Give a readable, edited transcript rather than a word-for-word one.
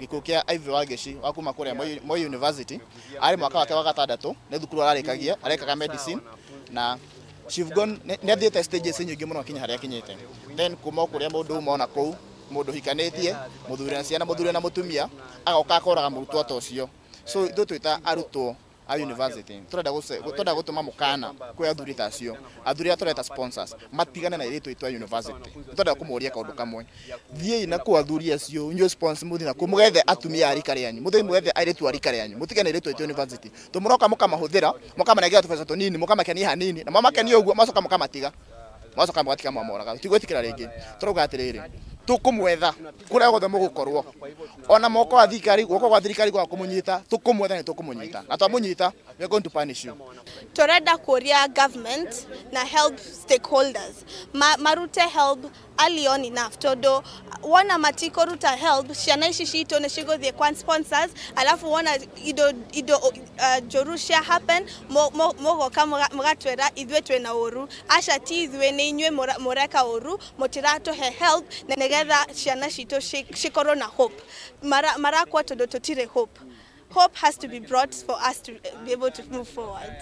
Gĩkuũ kĩa Ivy Wangeci wa kuma kũrĩa Moi University, arĩ mwaka wake wa gatandatũ, nĩ thukuru ararĩkagia, arekaga medicine na she've gone, nĩ athiĩte stages nyingĩ mũno akinya harĩa akinyĩte. Then kuma o kũrĩa mũndũ uma ona kũu, mũndũ hikanĩtie, mũthuri na ciana, mũthuri na mũtumia, agoka akoraga mũrutwo ta ũcio. So ithuĩ twĩ ta arutwo a university tũrenda gũtũma mũkana kwĩ athuri ta acio, athuri arĩa tũreta sponsors matigane na airĩtu aitũ a university. Tũrenda kũmoria kaũndũ kamwe, thiĩi na kũu athuri acio inyuĩ sponsors, mũthiĩ na kũu mũgethe atumia a rika rĩanyu, mũthiĩ mũgethe airĩtu a rika rĩanyu, mũtigane na airĩtu aitũ university. Tũmũroka mũkamahũthĩra, mũkamanengera tũbeca tũnini, mũkamakenia hanini, na mwamakenia ũguo macoka mũkamatiga, macoka mũgatiga mwamoraga. Tigwĩtĩkĩra rĩngĩ. Tũrauga atĩrĩrĩ, tũkũmwetha kũrĩa guothe mũgũkorwo, ona moko wa thirikari, guoko gwa thirikari gwa kũmũnyita, tũkũmwetha nĩ tũkũmũnyita, na twamũnyita we are going to punish you. Tũrenda kũria government na help stakeholders marute help early on enough, tondũ wona matikũruta help, ciana ici citũ nĩ cigũthiĩ kwa sponsors, alafu wona indo njũru cia happen, mũgoka mũgatwĩra ithuĩ twĩna ũru. Aca, ti ithuĩ, nĩ inyuĩ mũreka ũru, mũtiratũhe help na nĩgetha ciana citũ cikorwo na hope. Marakua tondũ tũtirĩ hope. Hope has to be brought for us to be able to move forward.